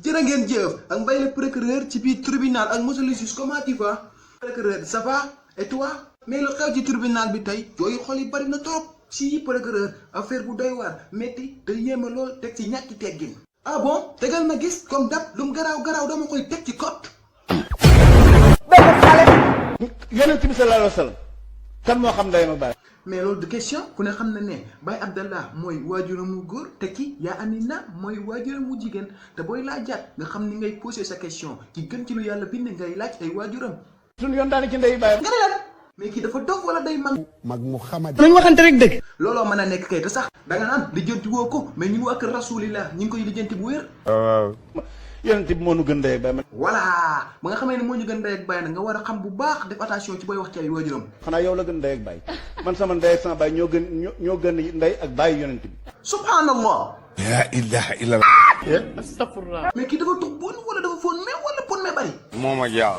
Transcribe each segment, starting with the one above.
jërë ngeen jëf ak Mbaye le procureur ci biir tribunal ak monsieur le juge comment tu vas procureur ça va et toi mais lu xew ci tribunal bi tey jooyu xol yi bari na trop si procureur affaire bu doy waar métti te yéema lool teg ci ñàkki teggin ah bon tegal ma gis comme dab lu mu garaaw dama koy teg ci kot benn xale yonent bi sallallahu alayhi wa sallam kan moo xam ndey ma baay mais loolu de question ku ne xam na ne Baye Abdallah mooy waajuram mu góor te ki yaa Amina mooy waajuram mu jigéen te booy laajaat nga xam ni ngay posé sa question ki gën ci lu yàlla bind ngay laaj ay waajuram. suñu yoon daane ci ndey baay nga ne lan mais kii dafa dof wala day mag mu xamadi nañ waxante rek dëgg looloo mën a nekk kay te sax da nga naan lijjanti woo ko mais ñun waa kër rasulillah ñu ngi koy lijjanti bu wér. yonent bi moo nu gën ndey baay voilà ba nga xamee ne moo ñu gën ndey ak baay nag nga war a xam bu baax def attention ci booy wax ci ay waajuram. xanaa yow la gën ndey ak baay man sama ndey ak sama baay ñoo gën ndey ak baay yonent bi subhanallah. la ilaha illallah astafurlah mais kii dafa tux bon wala dafa foon mais wala pon mais bari. moo ma jaaw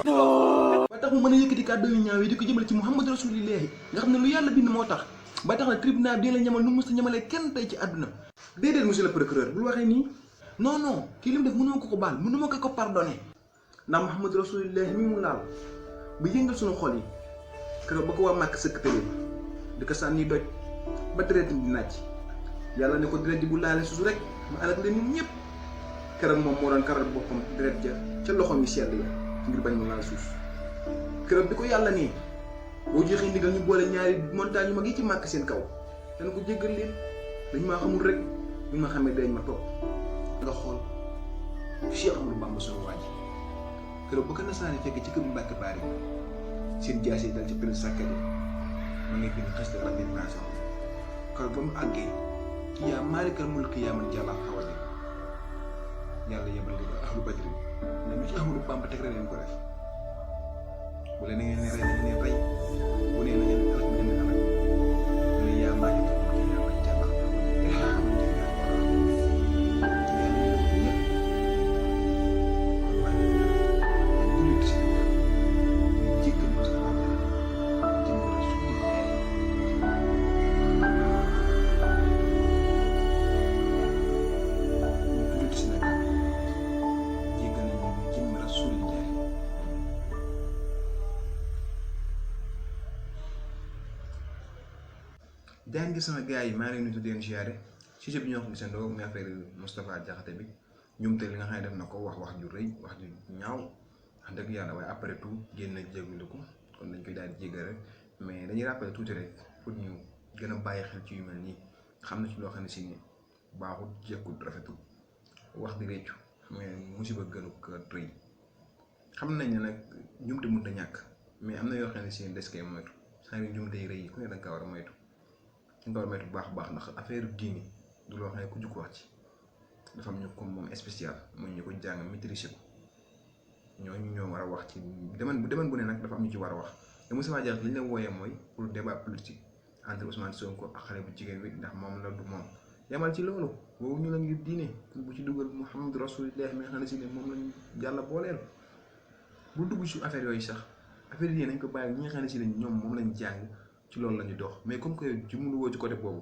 ba tax mu mën a yëkkati kàddu yu ñaaw yi di ko jëmale ci Muhammad rasulillahi nga xam ne lu yàlla bind moo tax ba tax na tribunal bi la ñamal nu mu mës a ñamalee kenn tey ci àdduna déedéet monsieur le procureur bul waxee nii non kii li mu def mënuma ko baal mënuma ko pardonné ndax Muhammad rasulillahi mi mu laal ba yëngal suñu xol yi keroog ba ko waa màkk sëkk tëlee di ko sànni doj ba deretam di nàcc yàlla ne ko deret ji bu laale suuf rek ma alal leen ñun ñëpp keroog moom moo doon karal boppam deret ja ca loxoom yu sell ya ngir bañ mu laal suuf keroog bi ko yàlla nii boo joxee ndigal ñu boole ñaari montagne yu mag yi ci màkk seen kaw dana ko jéggal leen dañ maa xamul rek buñ ma xamee dañ ma topp nga xool Cheikh Amadou Bamba sunu waa ji keroog ba ko nasaani fekk ci kër Mbàkke Baari seen jaas yi dal ci période sàkkat yi ma ngay bind xas de rabbi naasam keroog ba mu àggee ci yaa maalikal mulki yaa man jàllaa xawale yàlla yebal li ahlu badri ne lu ci Amadou Bamba teg rek leen ko def bu leen ngeen ne rey nañ leen rey bu nee na ngeen alal ngeen ne alal bu ne yaa maalikal mulki yaa man jàllaa daan ngi sama gars yi maa ngi leen di tuddee ziare sujet bi ñoo ko gisandoo muy affaire Moustapha Diakhaté bi ñoom te li nga xam ne def na ko wax ju rëy wax ju ñaaw wax dëgg yàlla waaye après tout génn jégalu ko kon dañ koy daal di jégal rek mais dañuy rappelé tuuti rek pour ñu gën a bàyyi xel ci yu mel nii xam na ci loo xam ne si ni baaxul jekkul rafetul wax di réccu mais musiba gënu ko rëy xam nañ ne nag njumte mënut a ñàkk mais am na yoo xam ne si des koy moytu saa yu njumte yi rëy yi ku ne da nga ko war a moytu. nga war a moytu bu baax ndax affaire diini du loo xam ne ku jukk wax ci dafa am ñu comme moom spécial mooy ñu ko jàng maîtriser ko ñooñu ñoo war a wax ci deman bu ne nag dafa am ñu ci war a wax te Moustapha Diakhaté li ñu la wooyee mooy pour débat politique entre Ousmane Sonko ak xale bu jigéen bi ndax moom la du moom yamal ci loolu boobu ñu la ngir diine bu ci dugal Muhammad rasulillah mi nga xam ne si ne moom lañu yàlla booleel bu dugg ci affaire yooyu sax affaire yi nañ ko bàyyi ñi nga xam ne si ne ñoom moom lañ jàng ci loolu la ñu dox mais comme que ci mënu woo ci côté boobu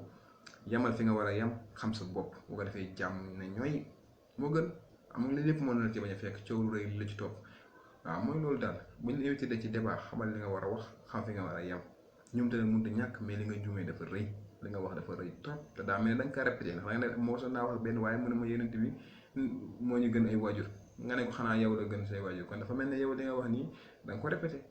yamal fi nga war a yam xam sa bopp bu ko defee jàmm ne ñooy moo gën amul li lépp mën na la ci bañ a fekk coow lu rëy la ci topp waaw mooy loolu daal buñ la invité ci débat xamal li nga war a wax xam fi nga war a yam ñoom te ne mënut a ñàkk mais li nga juumee dafa rëy li nga wax dafa rëy trop te daa mel ne da nga kaa répété ndax da nga ne moo soon naa wax benn waaye mu ne ma yonent bi moo ñu gën ay waajur nga ne ko xanaa yow la gën say waajur kon dafa mel ne yow li nga wax nii da nga ko répété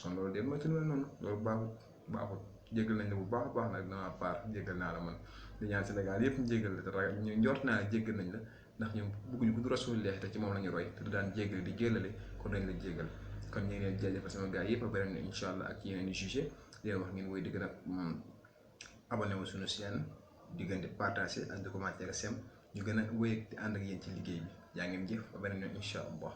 kon loolu de ma tënul noonu loolu baaxul jégal nañ la bu baax a baax nag dama part jégal naa la man di ñaan Sénégal yëpp ñu jégal la te ragal ñu njort naa ne jégal nañ la ndax ñoom bëgguñu ku du rasulillah te ci moom la ñu roy te du daan jégal di jélale kon dañ la jégal kon ñu ngi leen jaajëfal sama gars yëpp a beneen incha allah ak yeneen i jugé di leen wax ngeen woy di gën a abonné wu suñu chaîne di gën di partagé ak di commentaire sem ñu gën a wéy di ànd ak yéen ci liggéey bi yaa ngeen jëf ba beneen incha allah